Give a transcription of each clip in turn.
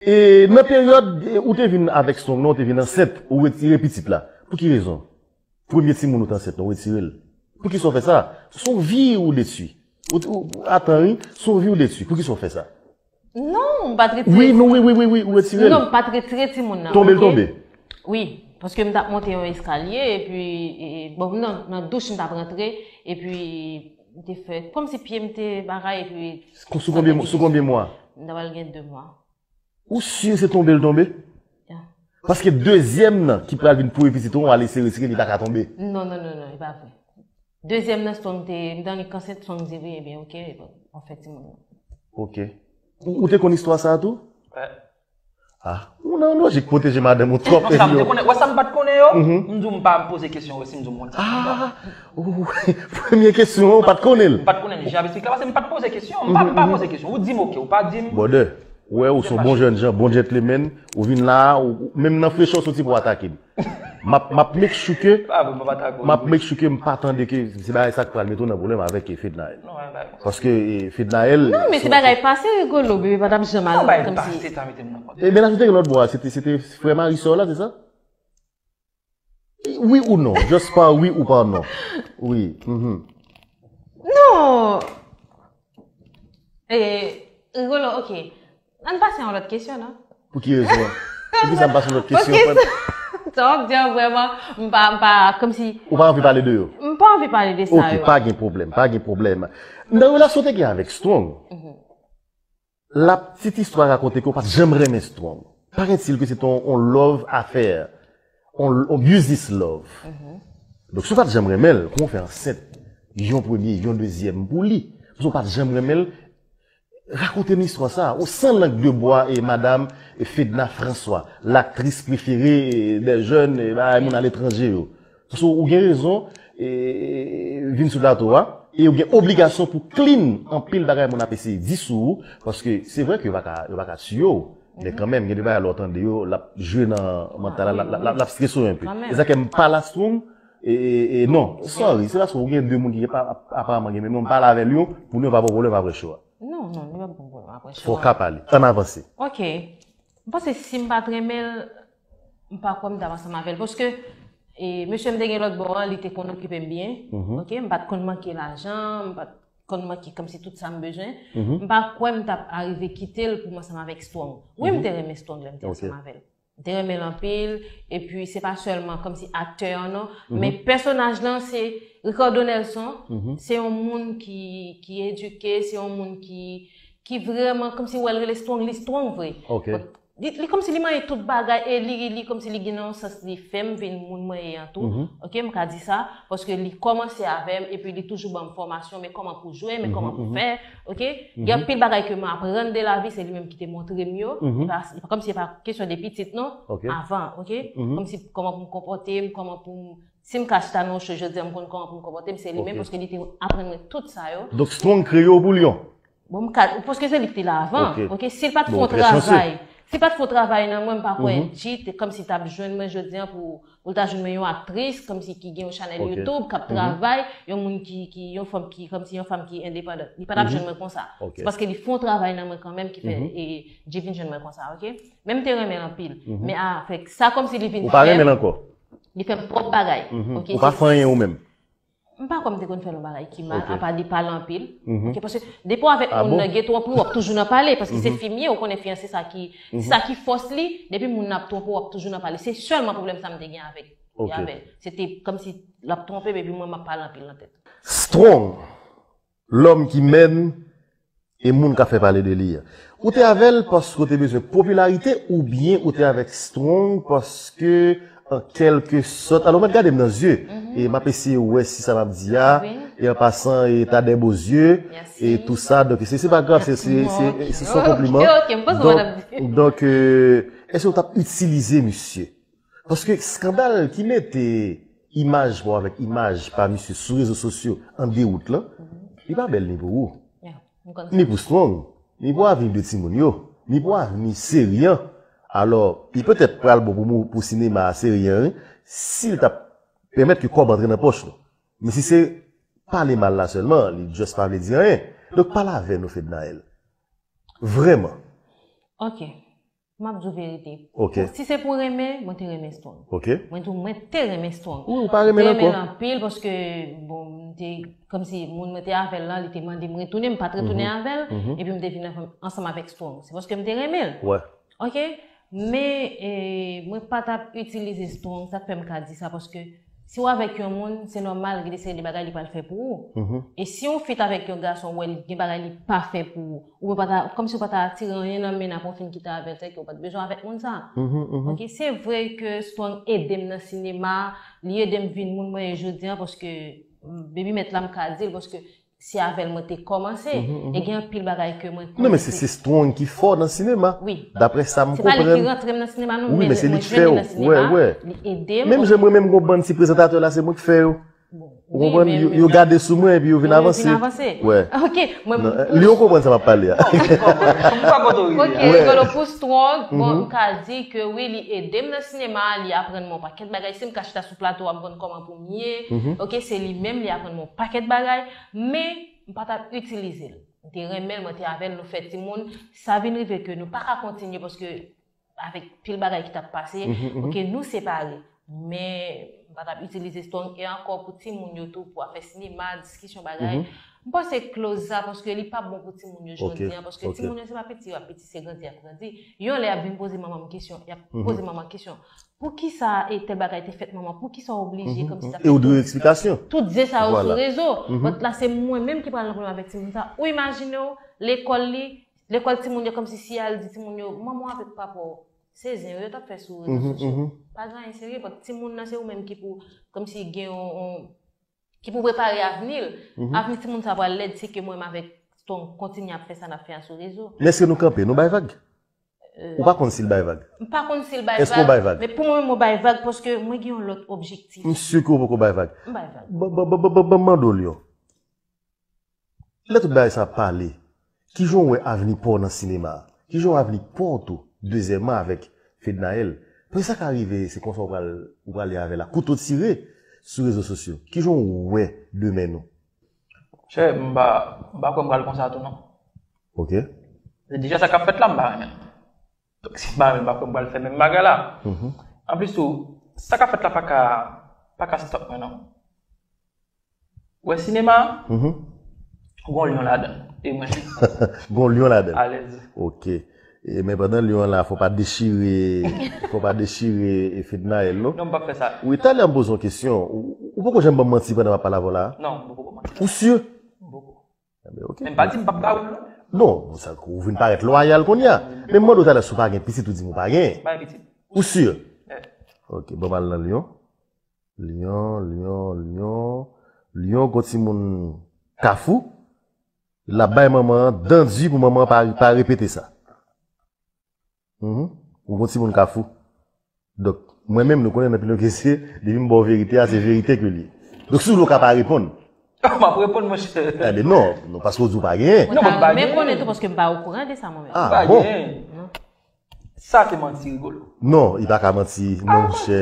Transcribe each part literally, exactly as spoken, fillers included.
E nan peryòd e, ou te vin avèk Strong nan, ou te vin ansent, ou retire pitit la. Pou ki rezon? Premye timoun ou te ansent nan, ou retire l. Pou ki sa w fè sa? Se yon vi ou detwi. Ou, ou, atan, wi, se yon vi ou detwi. Pou ki sa w fè sa? Non, m pa t retire. Wi, non, wi, wi, wi, wi, ou retire l. Non, m pa t retire timoun nan. Tonbe l ok? Tonbe. Wi, paske m t ap monte yon eskalye, epi, e, bon, nan, nan douch m t ap rantre, epi m te fè, kòmsi pye m te bagay, epi. Sou konbyen, sou konbyen mwa? M ta pral gen de mwa. Ou si se tonbe l tonbe? Ya. Paske dezyèm nan ki pral vin premye pitit ou, ou ale se retire, li pa ka tonbe. Non, non, non, non, e pa vre. Dezyèm nan, Strong te, m te annik ansent, Strong di wi, ebyen, ok, bon, ou fè timoun nan. Ok. Ou, ou te konn istwa sa a tou? Wè. Ah, ou nan lojik pwoteje madanm ou twòp. Non, sa m te konnen. Wè sa m pa t konnen yo? M di w m pa poze kesyon yo si m di w m konn sa. Ah, ou, premye kesyon, ou pa t konnen l. M pa t konnen l. Jan ap esplike la, paske m pa t poze kesyon. M pa, m pa poze kesyon. Ou di m ok, ou pa di m. Brother, ou wè ou se yon bon jènjan, bon gentleman, ou vin la, ou, ou- menm nan frechè w soti pou atake m. M ap, m ap make sure ke, Pa bon, pa ta m ap make sure ke m pa tande ke se bagay sa k pral mete w nan pwoblèm avèk Fednaelle. Non, wè, bay. Paske e, Fednaelle. Non, men se bagay pase rigolo, bebe, pa t ap janm Non, al bay kòmsi. Pase ta mete m nan kòd. E mennaj ou te gen lòt bò a, se te, se te frè mari sè w la, se sa? Wi ou non? Just pa wi ou pa non. Wi. Mhm. Non! E, rigolo, ok. Ann pase yon lòt kesyon, non? Pou ki rezon? Pou ki sa m pase yon lòt kesyon? Paske sa w ap di an vrèman, m pa, m pa, kòmsi. Ou pa anvi pale de yo? M pa anvi pale de sa Ok, yo. Pa gen pwoblèm, pa gen pwoblèm. Nan relasyon te gen avèk Strong, la pitit istwa rakonte ke w pa t janm renmen Strong. Paraît-il ke se te yon, yon love affair, yon, yon business love. Donk, si w pa t janm renmen l, kòman w fè ansent yon premye, yon dezyèm pou li? Paske w pa t janm renmen l, rakonte nou istwa sa. Ou san lang de bwa e madam e Fedna François, laktris prefere e, dè jèn e, ba, moun aletranje yo. Paske ou gen rezon e, vin sou plato a, e ou gen obligasyon pou clean anpil bagay moun ap eseye di sou ou, paske se vre ke yo pa ka, yo pa ka tiye w, men kanmenm, gen de bagay lè w tande yo, l ap jwe nan mantal la, l ap, l ap, l ap strese w enpe. Kanmenm. E sa ke m pa la Strong, e, e, e non, sorry, se paske ou gen de moun ki gen pa, ap- apareman gen menm non, m pale avè l yo, pou nou pa pran pwoblèm apre show a. Non, non, li pa bon pwoblèm apre Fò w show. ka pale, ann avanse. Ok. M panse si m pa t renmen l, m pa kwè m t ap ansanm avè l. Paske e, mesye m te gen lòt bò an, li te konn okipe m byen. Ok, m pa t konn manke lajan, m pa t konn manke kòmsi tout sa m bezwen. M pa kwè m t ap arive kite l pou m ansanm avèk Strong. Wi, m te renmen Strong lè m te Ok. Ansanm avè l. M te renmen l anpil, epi se pa sèlman kòmsi aktè an non, men pèsonaj lan se Ricardo Nelson, se yon moun ki, ki edike, se yon moun ki, ki vrèman, kòmsi w wè l rele Strong, li Strong vre. Ok. Li, li kòmsi li manyen tout bagay, e li, li kòmsi li gen nan yon sans li fè m vin moun mwen ye an tou. Ok, m ka di sa, paske li kòmanse avè m, epi li toujou ban m fòmasyon, men kòman pou jwe, men kòman pou fè, ok? Gen anpil bagay ke m aprann de lavi, se li menm ki te montre m yo. E pa, e pa kòmsi e pa kesyon de pitit non, Ok. Avan, ok? Kòmsi kòman pou m konpòte m, kòman pou m, si m ka chita nan yon cho, jodi a m konn kòman pou m konpòte m, se li menm, Ok. Paske li te aprann mwen tout sa yo. Donk Strong kreye w pou Lyon. Bon, m ka, paske se li ki te la avan. Ok. Ok, si l pa t fè Bon, yon trè chanse. Travay, si l pa t fè yon travay nan mwen, m pa kwè G te kòmsi t ap jwenn mwen jodi a pou, pou l ta jwenn mwen yon aktris, kòmsi ki gen yon chanèl Ok. YouTube, k ap travay, yon moun ki, ki, yon fanm ki, kòmsi yon fanm ki endepandan. Li pa t ap jwenn mwen konsa. Ok. Se paske li fè yon travay nan mwen kanmenm ki fè e, G vin jwenn mwen konsa, ok? Men m te renmen l anpil. Men avèk sa, kòmsi li vin Ou pa fè renmen m, l ankò? Li fè m pwòp bagay. Ok, Ou pa se- fè anyen ou menm? M pa kwè m te konn fè yon bagay ki mal, Ok. apa li pale anpil. Ok, paske depi w avèk Ah moun bon? Nan gen twòp wi, w ap toujou nan pale, paske se fi m ye, ou konnen fi an se sa ki, se sa ki fòs li, depi moun nan ap twonpe w, w ap toujou nan pale. Se sèlman pwoblèm sa m te gen avèk, Ok. avè l. Se te kòmsi l ap twonpe m, epi mwen m ap pale anpil nan tèt. Strong, lòm ki mèn e moun k ap fè pale de li a. Ou te avè l paske w te bezwen popilarite oubyen ou te avèk Strong paske, an kèlke sòt, alò, mèt gade m nan zye, e m ap eseye wè si sa m ap di a, Wi. E an pasan, e t'as des beaux yeux, Merci. E tout sa, donk se, se pa grav, se, se, se, se son Ok, konpliman. ok, m konn sa w ap di. Donk, donk, euh, èske w t ap itilize misye? Paske eskandal ki mete imaj pa w avèk imaj pa misye sou rezo sosyo an dewout lan, li pa bèl ni pou ou, Yeah, m konn sa. Ni pou Strong, ni pou avni de timoun yo, ni pou avni seri an. Alò, li petèt pral bon pou, mou- pou sinema a, seri an, wi, si l t ap pèmèt ke kòb antre nan pòch nou. Men si se pale mal la sèlman, li just pa vle di anyen. Donk, pale avè nou, Fednaelle. Vrèman. Ok. M ap di w verite. Ok. Si se pou renmen, mwen te renmen Strong. Ok. Mwen tou, mwen te renmen Strong. Wi, ou pa renmen l ankò. Mwen te renmen l anpil paske, bon, m te, kòmsi moun mwen te avè l lan, li te mande m retounen, m pa t retounen avè l, epi m te vin ansanm avèk Strong. Se paske m te renmen l. Wè. Ok? Men, e, mwen pa t ap itilize Strong, sa k fè m ka di sa, paske si w avèk yon moun, se nòmal, gen de seri de bagay li pral fè pou ou. E si yon fi t avèk yon gason, w wè li gen bagay li pa fè pou ou, ou pa ta, kòmsi ou pa ta atire anyen nan men n ap yon fi ki ta avètè ke ou pa t bezwen avèk moun sa. Ok, se vre ke Strong ede m nan sinema, li ede m vin moun mwen ye jodi an, paske, mm, Baby Mèt la m ka di l, paske se avè l mwen te kòmanse. E gen anpil bagay ke mwen konn. Non, men se, se Strong ki fò nan sinema. Wi. Daprè sa m konprann. Se pa li ki rantre m nan sinema, non, men mwen jwenn li nan sinema, li ede m. Menm jan mwen menm, gon bann ti prezantatè la, se mwen ki fè yo. Ou konprann? Yo, yo gade sou mwen epi yo vin avanse. Yo vin avanse. Wè. Ok, mwen. Non, li yo konprann sa m ap pale a. Ok, Rigolo, pou Strong, bon, m ka di ke wi, li ede m nan sinema, li aprann mwen yon pakèt bagay. Si m ka chita sou plato a, m konn kòman pou m ye. Ok, se li menm, li aprann mwen yon pakèt bagay. Men, m pa t ap itilize l. M te renmen l, mwen te avè l, nou fè timoun. Sa vin rive ke nou pa ka kontinye paske avèk pil bagay ki t ap pase, ok, nou separe. Men, m pa t ap itilize Strong e ankò pou timoun yo tou, pou afè sinema, diskisyon bagay. M panse close sa paske li pa bon pou timoun yo jodi an, paske timoun yo se pa piti y ap piti, se grandi y ap grandi. Yon lè y ap vin poze manman m kesyon, y ap poze manman kesyon. Poukisa e tèl bagay te fèt manman? Poukisa w oblije kòmsi sa fè tout, tout zen sa yo sou rezo? But la se mwen menm ki pral nan pwoblèm avèk timoun sa. Ou imajine w, lekòl li, lekòl timoun yo kòmsi si y al di timoun yo, manman w avèk papa w, se zen yo, yo t ap fè sou rezo sosyo. Pa gen anyen serye, but timoun nan se ou menm ki pou, kòmsi gen yon, yon, ki pou prepare avni l. Avni timoun sa pral lèd si ke mwen menm avèk Strong kontinye ap fè sa n ap fè a sou rezo. Men èske nou kanpe, nou bay vag? Ou pa konn si l bay vag? M pa konn si l bay vag. Èske w bay vag? Men pou mwen, mwen bay vag paske mwen gen yon lòt objektif. M si ke w poko bay vag. M bay vag. Ban, ban, ban, ban, ban, ban m mande w, Lion. Lè tout bagay sa ap pale, kijan w wè avni pa w nan sinema a? Kijan w wè avni pa w tou, dezyèmman, avèk Fednaelle? Paske sa ka rive, se konsa w pral, w prale avè l a kouto tire sou rezo sosyo. Kijan w wè demen nou? Chè, m pa, m pa kwè m pral konsa tou non. Ok. Se deja sa k ap fèt la, m pa renmen l. Donk, si m pa renmen l, m pa kwè m pral fè menm bagay la. Anplis tou, sa k ap fèt la pa ka, pa ka stop mwen non. Ou wè sinema, gon lyon ladan l. E mwen. Gon lyon ladan l. Alèz. Ok. E, men pandan lyon an la, fò pa dechire, fò pa dechire e Fednaelle non. Non, m p ap fè sa. Wi, talè m poze yon kesyon. Ou, ou poko janm ban m manti pandan m ap pale avè w la? Non, m poko ban manti. Ou si? M poko. Enben, ok. Men m pa di m p ap ba ou l non. Non, sa, ou vin parèt lwayal kounye a. Men m mande w talè si w pa gen pitit, ou di m ou pa gen. M pa gen pitit. Ou si? Ok, bon, m al nan lyon. Lyon, lyon, lyon. Lyon, gon timoun Kafou. L ap bay manman an dan di pou manman an pa, pa repete sa. Mhm. Ou gon timoun Kafou. Donk, mwen menm, nou konnen nan Pinokesye, depi m ba w verite a, se verite ke l ye. Donk, si w vle, w ka pa reponn. M ap reponn, monchè. Enben non, non, paske w di w pa genyen. Non, mwen pa renmen konnen tou, paske m pa okouran de sa, mwen menm. Ah, bon. Sa se manti, Rigolo. Non, li pa ka manti, non, monchè.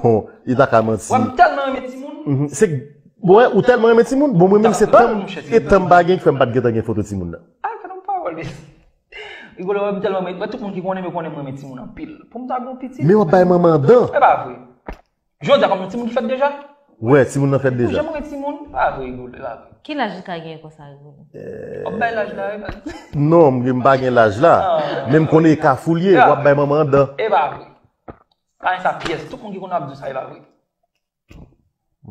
Bon, li pa ka manti. Wè, m tèlman renmen timoun. Mhm. Se, bon, wè, ou tèlman renmen timoun. Bon, mwen menm, se tan, se tan m pa gen ki fè m pa t gentan gen foto timoun nan. Ah, fè non pawòl. Rigolo, wè, m tèlman renmen, wè, tout moun ki konnen m, yo konnen m renmen timoun anpil. Pou m ta gon pitit. Men w ap bay manman an dan. E pa vre. Jodi a, kòm yon timoun ki fèt deja? Wè, timoun nan fèt deja. Ou janm gen timoun? Pa vre, Rigolo, pa vre. Ki laj li ka genyen konsa, Rigolo? W ap bay laj la, wi, baz. Non, m, m pa gen laj la. Ah. Men m konnen e Kafou l ye, w ap bay manman an dan. E pa vre. Pa gen sa pyès. Tout moun ki konnen w ap di sa, e pa vre.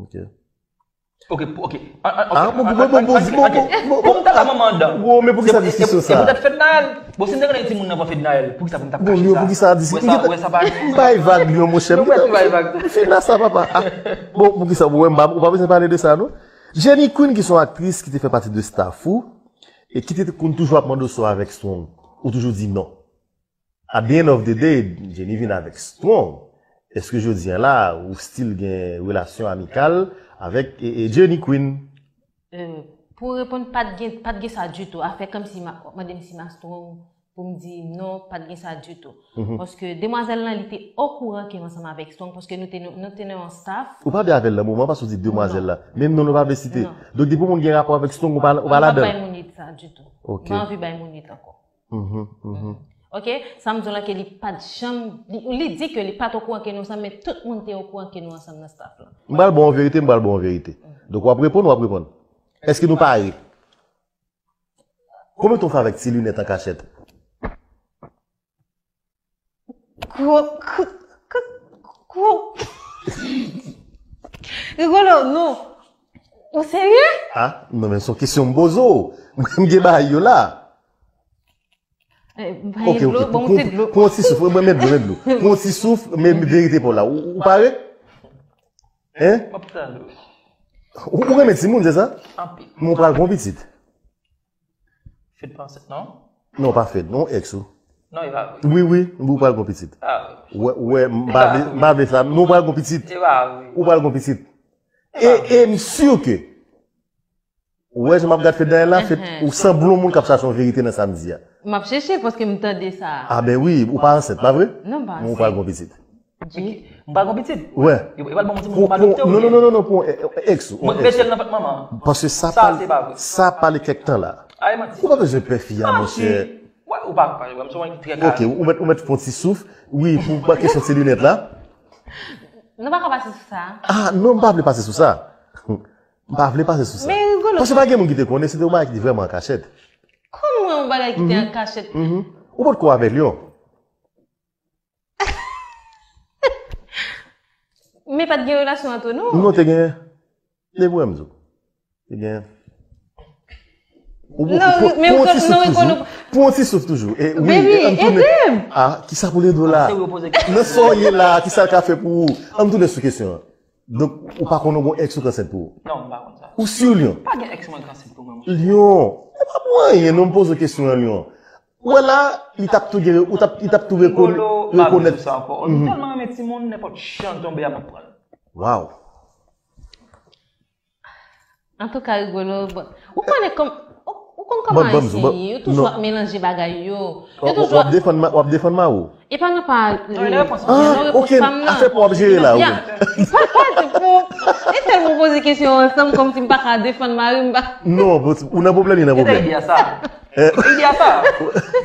Ok. Ok, ok. Ah, bon, bon, bon, bon, bon, bon, bon, pou m ta ka manman an dan. Bon, men poukisa diskisyon sa? Se poutèt Fednaelle. Bon, si m te konnen timoun nan pran Fednaelle, poukisa pou m ta kache sa? Bon, poukisa diskisyon? Wè sa, wè sa pa. M bay vag, non, monchè. Fina sa, papa. Ah. Bon, poukisa, bon, wè, m pa, ou pa bezwen pale de sa, non? Jenny Queen, ki se yon aktris ki te fè pati de staff ou, e ki te konn toujou ap mande w si w avèk Strong, ou toujou di non. At the end of the day, Jenny vin avèk Strong. Èske jodi a la, ou still gen relasyon amikal avèk, e, e, Jenny Queen? Euh, pou reponn, pa t gen, pa t gen sa ditou. Afè kòmsi w ap mande m si m a Strong, pou m di non, pa t gen sa ditou. Mhm. Paske demwazèl lan, li te okouran ke m ansanm avèk Strong, paske nou te, nou te nan yon staff. Ou pa vle avè l nan moman, paske w di demwazèl la. Menm non, nou pa vle site. Non. Donk, depi yon moun gen rapò avèk Strong, ou pa, ou pa ladan l. M pa bay moun it sa ditou. Ok. M pa anvi bay moun it ankò. Mhm, mhm. Ok, sa m di w la ke li pa t janm, li, li di ke li pa t okouran ke nou ansanm, men tout moun te okouran ke nou ansanm nan staff lan. M pral ba w verite, m pral ba w verite. Donk w ap reponn, w ap reponn. Èske nou pare? Konbyen tan w fè avèk ti linèt an kachèt? Ko, ko, ko, ko. Rigolo, non. Ou serye? Ah, non, men se yon kesyon m poze w. Mwen, m gen bagay yo la. Eh, Ok, ok. Pran ti souf, mwen met dlo, met dlo. Pran ti souf, men verite pa w la. Ou, ou pare? Hein? M ap tande. Ou, ou renmen timoun, se sa? Anpil. Men w pral gon pitit. Fed pa ansent, non? Non, pa Fed, non, ex ou. Non, e pa vre. Wi, wi, ou pral gon pitit. Ah. Wè, wè, m pa vle, m pa vle sa. Non, ou pral gon pitit. E pa vre. Ou pral gon pitit. E, e m si ke Ou wè jan m ap gad Fednaelle la, Fed, ou sanble yon moun k ap chache yon verite nan sa m di a. M ap chèche l paske m tande sa. A ben wi, ou pa ansent, pa vre? Non, m pa ansent. Men ou pral gon pitit. M pral gon pitit? Wè. Yo pral ban m yon timoun pou m adopte ou? Non, non, non, non, non, pou ex ou. Mwen rete nan vant manman. Paske sa pa, sa pale kèk tan la. Ay, manti. Ou pa bezwen pè fi a, monchè. Wè, ou pa, pa, wè, m se yon moun ki trè kalm. Ok, ou mèt, ou mèt fè yon ti souf. Wi, pou kesyon ti linèt la. Nou pa ka pase sou sa. Ah, non, m pa vle pase sou sa. M pa vle pase sou sa. Men Rigolo. Paske pa gen moun ki te konnen, se te yon bagay ki te vrèman an kachèt. Kòman yon bagay ki te an kachèt? Ou potko avè Lyon. Men pa t gen relasyon ant nou? Non, te gen. Depi wè m di w. Te gen. Ou poko pran ti souf toujou. Pran ti souf toujou. Baby, ede m. Ah, kisa pou l ede w la? Nan sa w ye la, kisa l ka fè pou ou? Ann tounen sou kesyon an. Donk, ou pa konn ou gon ex ou k ansent pou ou? Non, m pa konn sa. Ou si Lyon? Pa gen ex mwen k ansent pou mwen, monchè. Lyon, e pa pou anyen non m poze w kesyon an, Lyon. Ou wè la, li t ap tou gen, ou t ap, li t ap tou rekonèt. Rigolo, m ap di w sa ankò. Nou tèlman renmen timoun, nenpòt jan l tonbe a, m ap pran l. Waw. Antouka, Rigolo, bon, ou konnen kòm, ou, ou konn kòman Ayisyen ye, yo toujou ap melanje bagay yo. Yo toujou ap. W ap defann ma, w ap defann mari w? E pa nan pa. Non, e nan repons. Ah, ok, afè pa w ap jere la, wi. Pa, pa di pou, e tèlman poze kesyon ansanm kòmsi m pa ka defann mari m, pa. Non, ou nan pwoblèm, li nan pwoblèm. Kite ide a sa. Ide a sa.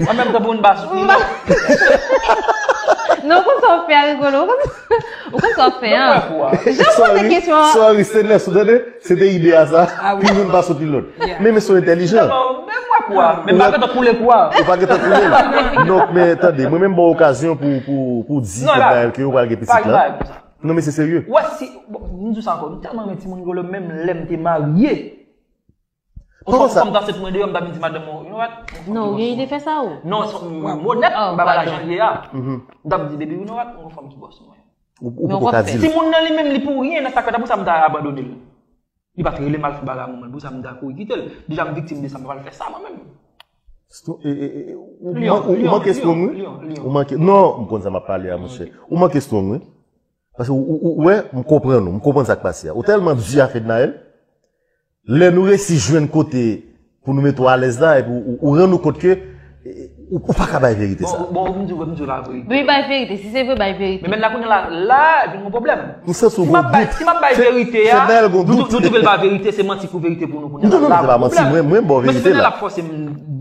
An menm tan pou n pa soutni l. Non, ou konn sa w fè a, Rigolo. Ou konn sa w fè a. Jan poze kesyon an. Sorry, sorry, Stainless, ou tande? Se te ide a sa. Pou youn pa soti lòt. Men mesye w entèlijan. Men m wè kou a. Men m pa gentan koule kou a. Ou pa gentan koule l. Donk, men tande, mwen menm ba w okazyon pou, pou, pou di Fednaelle ke ou pral gen pitit la. Non, men se serye. Ou wè si, bon, m di w sa ankò, m tèlman renmen timoun Rigolo, menm lè m te marye. Ou fè m danse pou mwen deyò, m ta vin di madanm mwen, you know what? Non, ou gen ide fè sa ou? Non, m onèt, m pa pale jan l ye a. M t ap di, baby, you know what? M gon fanm ki bòs mwen. Ou poko ka di l. Timoun nan li menm, li pou ryen, nan sa k fè, pou sa m ta abandone l. Li pa t rele m al fè bagay a manman l, pou sa m ta kouri kite l. Deja m viktim de sa, m pa pral fè sa mwen menm. Ou manke strong, wi. Ou manke, non, m konn sa m ap pale a, monchè. Ou manke strong, wi. Paske ou wè, m konprann ou, m konprann sa k pase a. Ou tèlman di a Fednaelle, lè nou resi jwenn kote pou nou mete w alèz la, epi ou, ou rann ou kont ke ou, ou pa ka bay verite sa. Bon, bon, m di w, m di w laverite. Wi, bay verite, si se vre, bay verite. Men menm la kounye a la, la, vin yon pwoblèm. M santi w gon dout. Si m ap bay verite a, nou, nou twouve l pa verite, se manti pou verite pou nou kounye a la. Non, non, non, se pa manti, mwen, mwen ba w verite la. Men si Fednaelle ap fòse m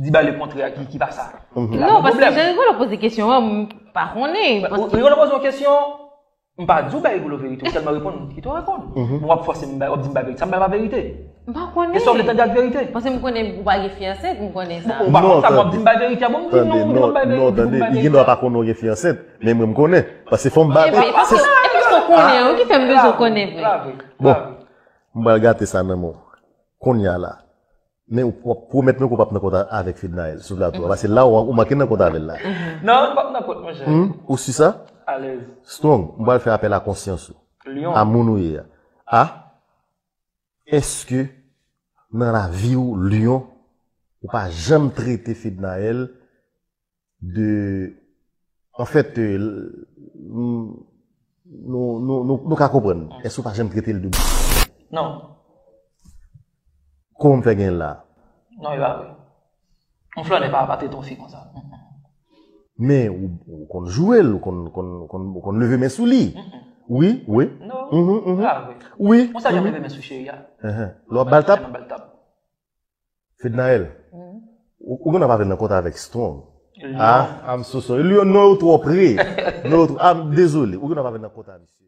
di bay lekontrè a ki, ki pa sa. Non, paske jan Rigolo poze kesyon an, m pa konnen. Rigolo poze yon kesyon, M pa di w bay Rigolo verite, ou tèlman reponn, kite w reponn. Men w ap fòse m bay, w ap di m bay verite. Sa m bay pa verite. M pa konnen. E sa w vle tande ak verite? Paske m konnen ou pa gen fi ansent, m konnen sa. Ou pa konn sa, men w ap di m bay verite a, bon, m di non, m di w bay verite, m di w bay verite. Li gen dwa pa konnen w gen fi ansent, men mwen m konnen. Paske fò m bay. Epi, epi sa w konnen an ki fè m bezwen konnen vre. Bon, m pral gate sa nan men w. Kounye a la. Men ou p ap pwomèt mwen ke w p ap nan kont avèk Fednaelle sou plato a, paske la ou manke nan kont avè l la. Non, nou p ap nan kont, monchè. Ou si sa? Alèz. Strong, m pral fè apèl a konsyans ou, a moun ou ye a. A, èske nan lavi w, Lyon, ou pa janm trete Fednaelle de, anfèt, nou, nou, nou, nou ka konprann. Èske ou pa janm trete l de bouch? Non. Kòman m fè gen l la? Non, e pa vre. Yon flannè pa, pa trete yon fi konsa. Men ou, ou konn joure l, ou konn, konn, konn, ou konn leve men sou li. Wi, wi. Non, e pa vre. Wi. Konsa jan m leve men sou cheri a. Lè w ap ba l tap? Fednaelle, ou, ou gen dwa pa vle nan kont avèk Strong. Ah, I'm so sorry. Lyon, non, yo twò pre. Non, yo twò, ah, dezole. Ou gen pa vin nan konta, misye.